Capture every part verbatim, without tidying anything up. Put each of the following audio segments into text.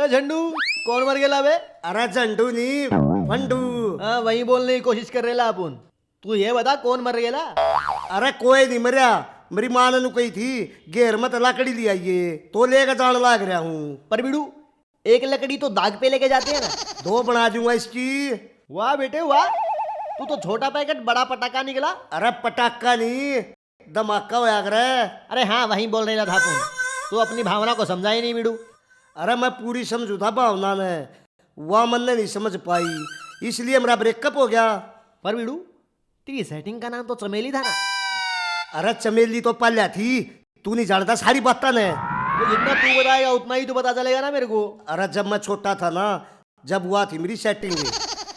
झंडू, कौन मर गेला बे? अरे झंडू नहीं, फंडू। हाँ, वही बोलने की कोशिश कर रेला अपन। तू ये बता, कौन मर गेला? अरे कोई नहीं मरया, मेरी माँ ने नु कही थी, घेर मत, लकड़ी ले आइए, तो लेके जान लाग रहा हूँ। पर बिड़ू, एक लकड़ी तो दाग पे लेके जाते हैं ना। दो बना दूंगा इसकी। वाह बेटे वाह, तू तो छोटा पैकेट बड़ा पटाखा निकला। अरे पटाखा नहीं, धमाका होया करे। अरे हाँ, वही बोल रहा था अपन, तू अपनी भावना को समझा ही नहीं बिड़ू। अरे मैं पूरी समझू था भावना ने, वह मन ने नहीं समझ पाई, इसलिए मेरा ब्रेकअप हो गया। पर बिड़ू, तेरी सेटिंग का नाम तो चमेली था ना? अरे चमेली तो पहले थी, तू नहीं जानता सारी बातें ने। तो जितना तू बताएगा उतना ही तो पता चलेगा ना मेरे को। अरे जब मैं छोटा था ना, जब हुआ थी मेरी सेटिंग।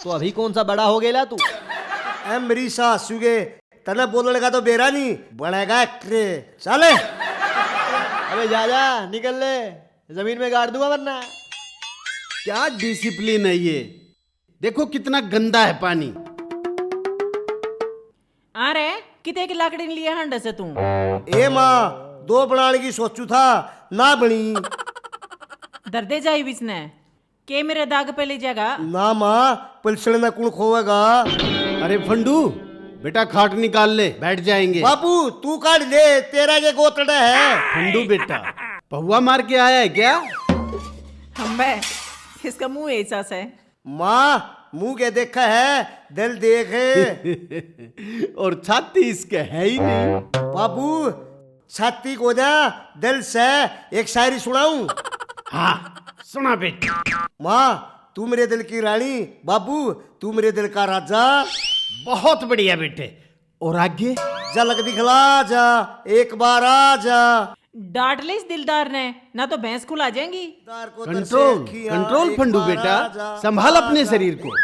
तो अभी कौन सा बड़ा हो गेला तू? ए मेरी सासू के, तने बोलने का तो बेरा नहीं बनेगा एक्टर। चले। अबे जा जा, निकल ले, जमीन में गाड़ दूंगा वरना। क्या डिसिप्लिन है ये? देखो कितना गंदा है पानी। आ रे, किते की लाकड़ी ने लिए हांडे से तू? ए माँ, दो बनाने की सोचू था, ना बनी। दर्दे जाई बिसने, के मेरे दाग पे ले जाएगा? ना माँ, पलसण ना कुण खोवेगा? अरे फंडू, बेटा खाट निकाल ले, बैठ जाएंगे। बाबू, तू काढ़ ले, तेरा ये गोतड़ा है। फंडू बेटा, पहुआ मार के आया है क्या? हम बे, इसका मुंह ऐसा से। माँ, मुंह के देखा है, दिल देख। और छाती इसके है ही नहीं। बाबू, छाती को ना, दिल से। एक शायरी सुनाऊं? हाँ, सुना बेटा। माँ, तू मेरे दिल की रानी, बाबू, तू मेरे दिल का राजा। बहुत बढ़िया बेटे, और आगे? झलक दिखला जा, एक बार आ जा। डांट ले इस दिलदार ने, ना तो भैंस खुला जाएंगी। कंट्रोल, कंट्रोल फंडू बेटा, संभाल अपने शरीर को।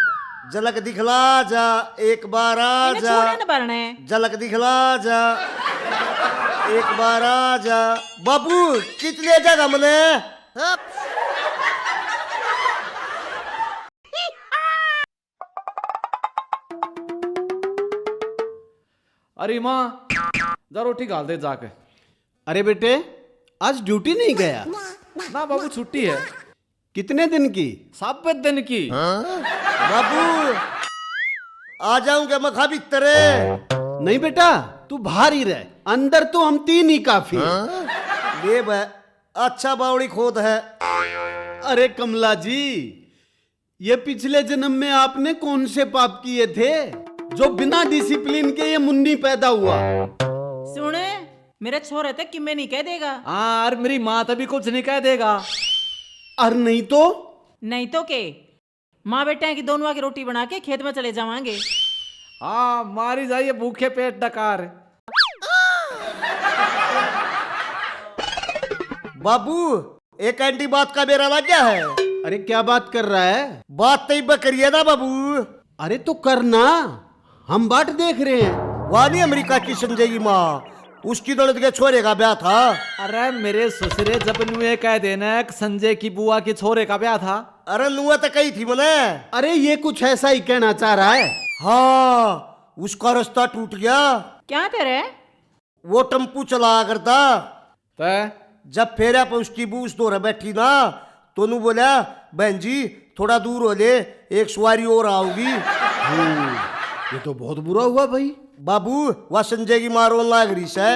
झलक दिखला जा, एक बार आ जा। छोड़े न भरने। झलक दिखला जा, एक बार आ जा। बाबू, कितने जगह मने? अरे माँ, जा रोटी घाल दे जाके। अरे बेटे, आज ड्यूटी नहीं गया? ना बाबू, छुट्टी है। कितने दिन की? साबत दिन की। बाबू, आ जाऊंगा मखा भीतर। नहीं बेटा, तू बाहर ही रह, अंदर तो हम तीन ही काफी हैं। ले बे, अच्छा बावड़ी खोद है। अरे कमला जी, ये पिछले जन्म में आपने कौन से पाप किए थे, जो बिना डिसिप्लिन के ये मुन्नी पैदा हुआ? सुन, मेरे छोरे ते किमे नहीं कह देगा। हाँ, और मेरी माँ तो भी कुछ नहीं कह देगा। और नहीं तो? नहीं तो के, माँ बेटे की दोनों की रोटी बना के खेत में चले जावांगे। हाँ, मारी जाइए भूखे पेट डकार। बाबू, एक आंटी बात का बेरा लग गया है। अरे क्या बात कर रहा है? बात तो इब्बे करिए ना बाबू। अरे तो करना, हम बाट देख रहे हैं। वहाँ नहीं अमेरिका की संजय की माँ, उसकी दौलत के छोरे का ब्याह था। अरे मेरे ससुरे, जब नुए कह देना कि संजय की बुआ के छोरे का ब्याह था। अरे नुआ तो कही थी मने। अरे ये कुछ ऐसा ही कहना चाह रहा है। हाँ, उसका रास्ता टूट गया। क्या तेरे? वो टेम्पू चला करता। तै? जब फेरा पे उसकी बू उस दौरे बैठी ना, तो नू बोला, "बहन जी, थोड़ा दूर हो ले, एक सवारी और आओगी।" हम्म, ये तो बहुत बुरा हुआ भाई। बाबू, वह संजय की माँ रोन लाग रही सै।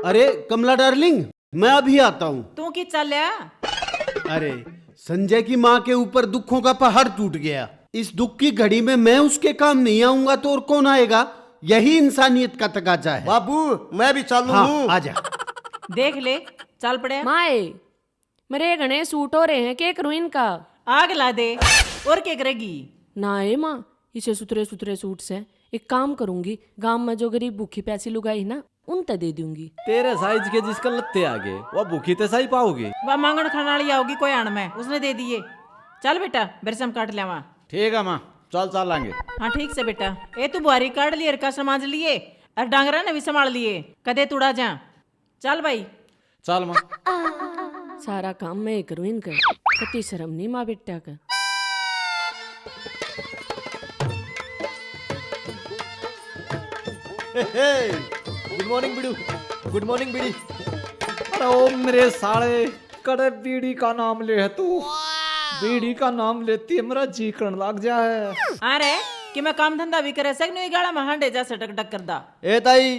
अरे कमला डार्लिंग, मैं अभी आता हूँ। तू की चाल्या? अरे, संजय की माँ के ऊपर दुखों का पहाड़ टूट गया। इस दुख की घड़ी में मैं उसके काम नहीं आऊंगा तो और कौन आएगा? यही इंसानियत का तकाजा है। बाबू, मैं भी चालू हाँ, हूँ। आजा। देख ले, चल पड़े। माए, मेरे घणे सूट हो रहे हैं, के करूँ इनका? आग ला दे, और के करेगी? ना ए माँ, इसे सुथरे सुथरे सूट से एक काम करूंगी, गांव में जो गरीब भूखी प्यासी लुगाई ना, उन ते दे दूंगी। तेरे साइज के जिसका लत्ते आ गए, वो भूखी ते सही पाओगी। वह मांगण खाने वाली आओगी कोई आण में, उसने दे दिए। चल बेटा, बेरसम काट लेवा। ठीक है माँ, चल चल लांगे। हाँ ठीक से बेटा। ए तू बुहारी काट लिए, रका समाज लिए, और डांगरा ने भी संभाल लिए, कदे तुड़ा जा। चल भाई। चल माँ। सारा काम मैं ही करूँ इनका, कती शर्म नहीं माँ बेटा का। गुड मॉर्निंग बिड़ू, गुड मॉर्निंग बीड़ी। अरे ओ मेरे साले, कड़े बीड़ी का नाम ले है तू। बीड़ी का नाम लेती है, मेरा जी करण लग जा है। अरे, कि मैं काम धंधा भी करे सक, न्यू गाला में हांडे जा सटक डक करदा। ए ताई,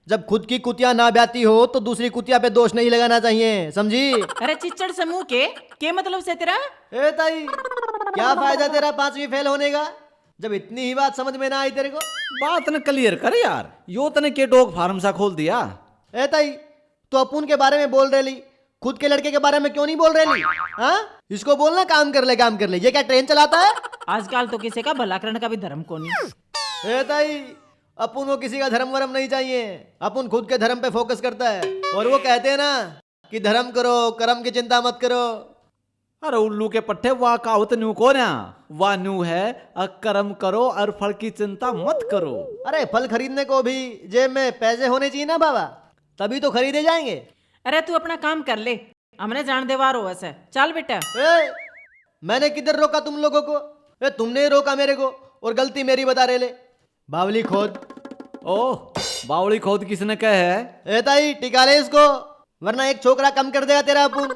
जब खुद की कुतिया ना ब्याती हो तो दूसरी कुतिया पे दोष नहीं लगाना चाहिए, समझी? अरे चिच्चड़ से मुंह के, के मतलब से तेरा? ए ताई, क्या फायदा तेरा पांचवी फेल होने का, जब इतनी ही बात समझ में ना आई तेरे को? बात न क्लियर कर यार, यो तने के डॉग फार्म सा खोल दिया? ए ताई, तो अपुन के बारे में बोल रही, खुद के लड़के के बारे में क्यों नहीं बोल रही? हाँ, इसको बोलना काम कर ले, काम कर ले। ये क्या ट्रेन चलाता है? आजकल तो किसी का भला करण का भी धर्म कोनी। ए ताई, अपुन को किसी का धर्म वर्म नहीं चाहिए, अपुन खुद के धर्म पे फोकस करता है। और वो कहते हैं ना कि धर्म करो, कर्म की चिंता मत करो। अरे उल्लू के पट्टे, वाह कहावत न्यू कोन्या, वाह न्यू है, अ, कर्म करो और फल की चिंता मत करो। अरे फल खरीदने को भी जेब में पैसे होने चाहिए ना बाबा, तभी तो खरीदे जाएंगे। अरे तू अपना काम कर ले, हमने जान दे वार होवे से। चल बेटा। ए, मैंने किधर रोका तुम लोगों को? ए, तुमने ही रोका मेरे को, और गलती मेरी बता रहे ले। बावली खोद। ओह, बावली खोद किसने कहे है? ए ताई, टिका ले इसको, वरना एक छोकरा कम कर देगा तेरा अपुन,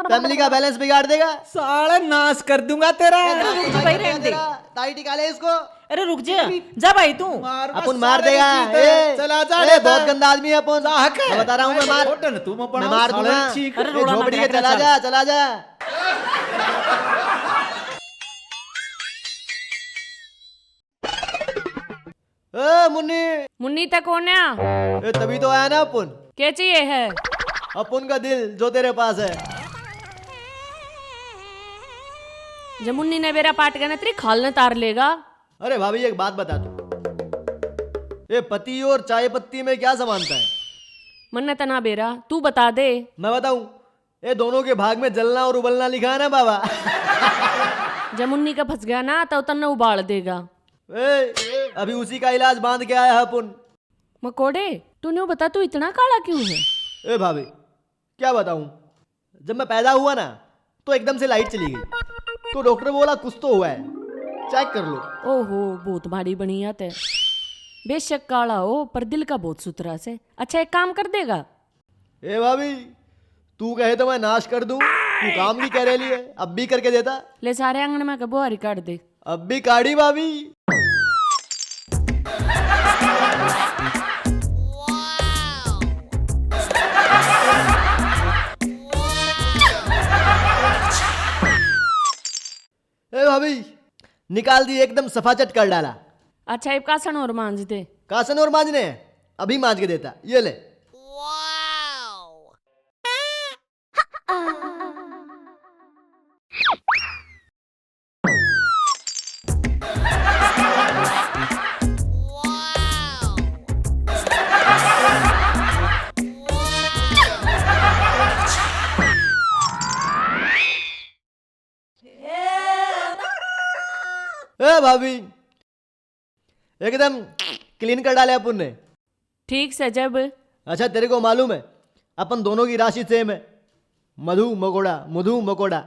फैमिली का बैलेंस बिगाड़ देगा। साले नाश कर दूंगा तेरा। ए, नाश भाई, रहने दे। ताई, टिका ले इसको। अरे रुक जा, जा भाई तू। अपुन मार देगा। ए, चला जा, ए, बहुत गंदा आदमी है अपुन। मैं बता रहा हूँ, मैं मार, मैं मार दूंगा। अरे ए, झोपड़ी के चला जा, चला जा। ए, मुन्नी। मुन्नी तक कौन है? ए, तभी तो आया ना अपुन। क्या चाहिए है? अपुन का दिल जो तेरे पास है। जब मुन्नी ने बेरा पाट गया ना, तेरी खाल ने तार लेगा। अरे भाभी, एक बात बता तू, ये पति और चाय पत्ती में क्या समानता है? मन्ने तना बेरा, तू बता दे। मैं बताऊं? ये दोनों के भाग में जलना और उबलना लिखा है ना बाबा। जब मुन्नी का फंस गया ना, तो तन्ने उबाल देगा। ए, अभी उसी का इलाज बांध के आया है अपुन। मकोड़े, तू न्यू बता, तू इतना काला क्यों है? ए भाभी, क्या बताऊं, जब मैं पैदा हुआ ना, तो एकदम से लाइट चली गई, तो डॉक्टर बोला कुछ तो हुआ है, चेक कर लो। ओहो, बहुत माड़ी बनी है तै। बेशक काला हो, पर दिल का बहुत सुथरा से। अच्छा, एक काम कर देगा? ए भाभी, तू कहे तो मैं नाश कर दूं, तू काम की कह रही है, अब भी करके देता। ले, सारे आंगन में के बुहारी काट दे। अब भी काढ़ी भाभी। ए भाभी, निकाल दी, एकदम सफाचट कर डाला। अच्छा, इब कासन और मांज दे। कासन और मांजने हैं? अभी मांज के देता, ये ले। ए भाभी, एकदम क्लीन कर डाले अपन ने। ठीक से जब। अच्छा, तेरे को मालूम है, अपन दोनों की राशि सेम है, मधु मकोड़ा, मधु मकोड़ा।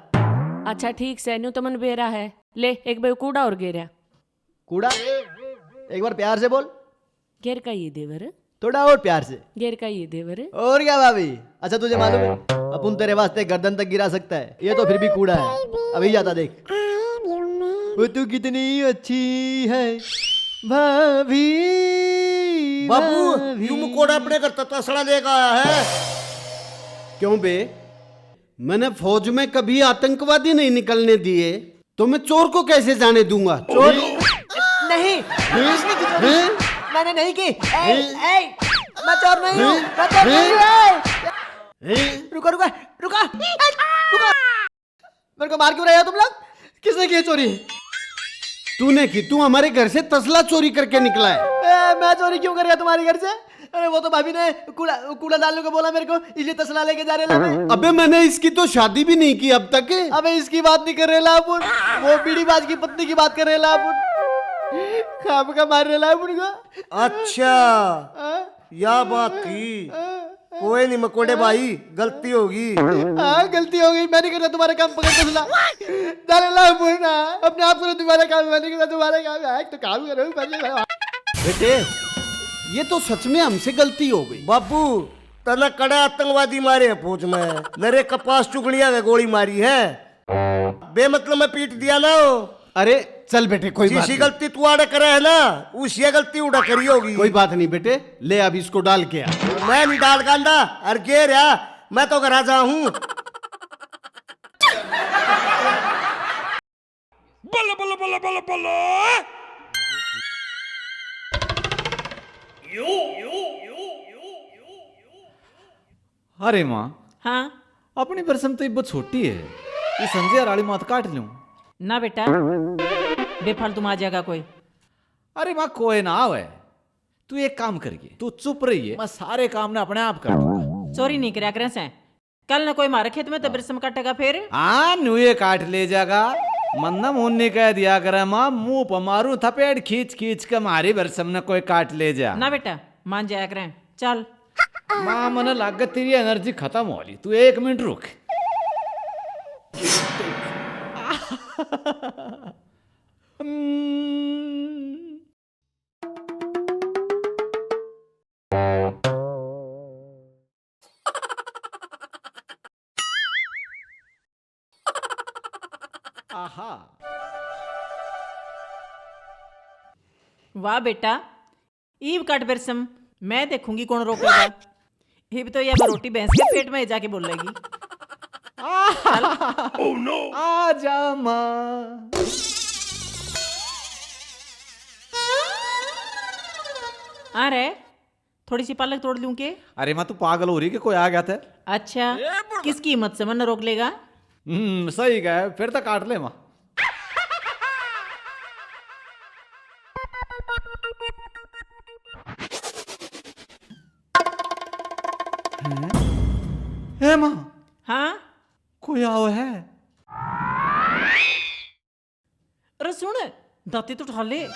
अच्छा, ठीक से, न्यू तो मन बेरा है। ले, एक बार कूड़ा और गेरा। कूड़ा? एक बार प्यार से बोल। गेर का ये देवर। थोड़ा और प्यार से। गेर का ये देवर। और क्या भाभी? अच्छा, तुझे मालूम है, अपन तेरे वास्ते गर्दन तक गिरा सकता है, ये तो फिर भी कूड़ा है। अभी जाता देख। वो तू कितनी अच्छी है भाभी। बाबू, भाभी। यूं मकोड़ा अपने घर तक तसड़ा लेकर आया है। क्यों बे, मैंने फौज में कभी आतंकवादी नहीं निकलने दिए, तो मैं चोर को कैसे जाने दूंगा? चोर? नहीं, हैं? किसने की चोरी? हैं? मैंने नहीं की। ए, हैं? ए, मैं चोर नहीं हूँ, हैं? मैं चोर नहीं हूँ। हैं? ए! रुको, रुको, रुको, रुको। मेरे को मार क्यों रहे हो तुम लोग? किसने की चोरी? तूने की, तू हमारे घर से तसला चोरी करके निकला है। ए, मैं चोरी क्यों कर गया तुम्हारे घर से? अरे वो तो भाभी ने कूड़ा, कूड़ा डालने को बोला मेरे को, इसलिए तसला लेके जा रहे ला मैं। अबे मैंने इसकी तो शादी भी नहीं की अब तक। अबे इसकी बात नहीं कर रहे ला अपन, वो बीड़ी बाज की पत्नी की बात कर रहे ला अपन। खाम का मार रहे ला अपन को। अच्छा, हाँ? या बात थी। हाँ? कोई नहीं मकोड़े भाई, गलती होगी। हाँ, गलती हो गई, मैं नहीं करता तुम्हारे काम, पकड़ तसला। जा रहे ला अपन, अपने आप करो तुम्हारा काम, मैं नहीं करता तुम्हारा काम। हाँ, तो काम करो, मैं नहीं करता। बेटे, ये तो सच में हमसे गलती हो गई। बाबू, तने कड़ा आतंकवादी मारे हैं फौज में, मेरे कपास चुगड़िया के गोली मारी है। बेमतलब में पीट दिया ना हो। अरे चल बेटे, कोई बात जिसी नहीं। गलती तू आड़े करे है ना, उसी गलती उड़ा करी होगी। कोई बात नहीं बेटे, ले अब इसको डाल के आ। मैं नहीं डाल कांदा, अर गे रहा, मैं तो राजा हूँ। बल्ले, बल्ले, बल्ले, बल्ले, बल्ले। अरे माँ, हाँ। अपनी बरसम तो इब्बो छोटी है, ये संजय वाली मात काट लूं। ना बेटा, बेफालतू में आ जाएगा कोई। अरे माँ, कोई ना आवे, तू एक काम करिए, तू चुप रहिए, मैं सारे काम ने अपने आप कर दूंगा। चोरी नहीं करया करे से, कल ने कोई मारे खेत में तो बरसम काटेगा फिर। हाँ, न्यू ये काट ले जाएगा। मन्ना मुन्नी कह दिया करे माँ, मुंह पर मारूं थपेड़ खींच खींच के, मारी बरसम ने कोई काट ले जा। ना बेटा, मान जाया करें, चल। माँ, मने लागे तेरी एनर्जी खत्म हो ली, तू एक मिनट रुक। आहा। वाह बेटा, ईब काट बरसम, मैं देखूंगी कौन रोकेगा। इब तो ये रोटी भैंस के पेट में जाके बोलेगी। Oh no! आजा माँ। अरे, थोड़ी सी पालक तोड़ लूं के? अरे माँ, तू पागल हो रही है कि कोई आ गया था? अच्छा, किसकी हिम्मत से मन रोक लेगा? हम्म, सही कहा, फिर तो काट ले माँ। हैं? ए माँ, हाँ? कोई आओ है? अरे सुन, दाती तो उठा ले।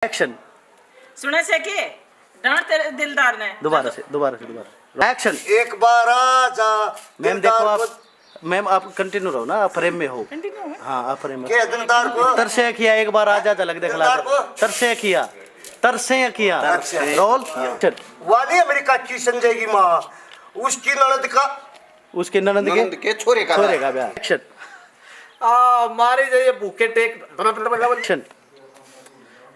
एक्शन। सुने से के? डांट तेरे दिलदार ने। दोबारा से, दोबारा से, दोबारा। एक्शन। एक बार आ जा, मैम, देखो दिलदार आप, को मैम, आप कंटिन्यू रहो ना, आप फ्रेम में हो। कंटिन्यू है? हाँ, आप फ्रेम में। के दिलदार को? तरसे किया, एक बार आ जा, झलक दिखला दे। दिलदार को? तरसे किया, तरसे किया। तरसे। रोल। एक्शन। वाली अमेरिका की संजय की माँ, उसकी ननद का, उसके ननद के ननद के छोरे का छोरे ब्याह। का ब्याह। एक्शन। आ, मारे जाइए भूखे टेक। एक्शन।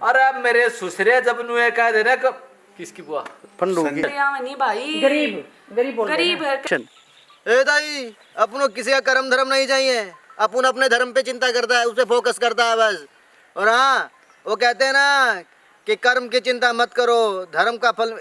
अरे मेरे सुसरे, जब नुए कह दे रहे क-, किसकी बुआ? फंडू की। संजय। नहीं भाई। गरीब, गरीब बोल रहे गरीब हैं। है। एक्शन। ए दाई, अपनो किसी का कर्म धर्म नहीं चाहिए, अपन अपने धर्म पे चिंता करता है, उस पे फोकस करता है बस। और हाँ, वो कहते हैं ना कि कर्म की चिंता मत करो, धर्म का फल।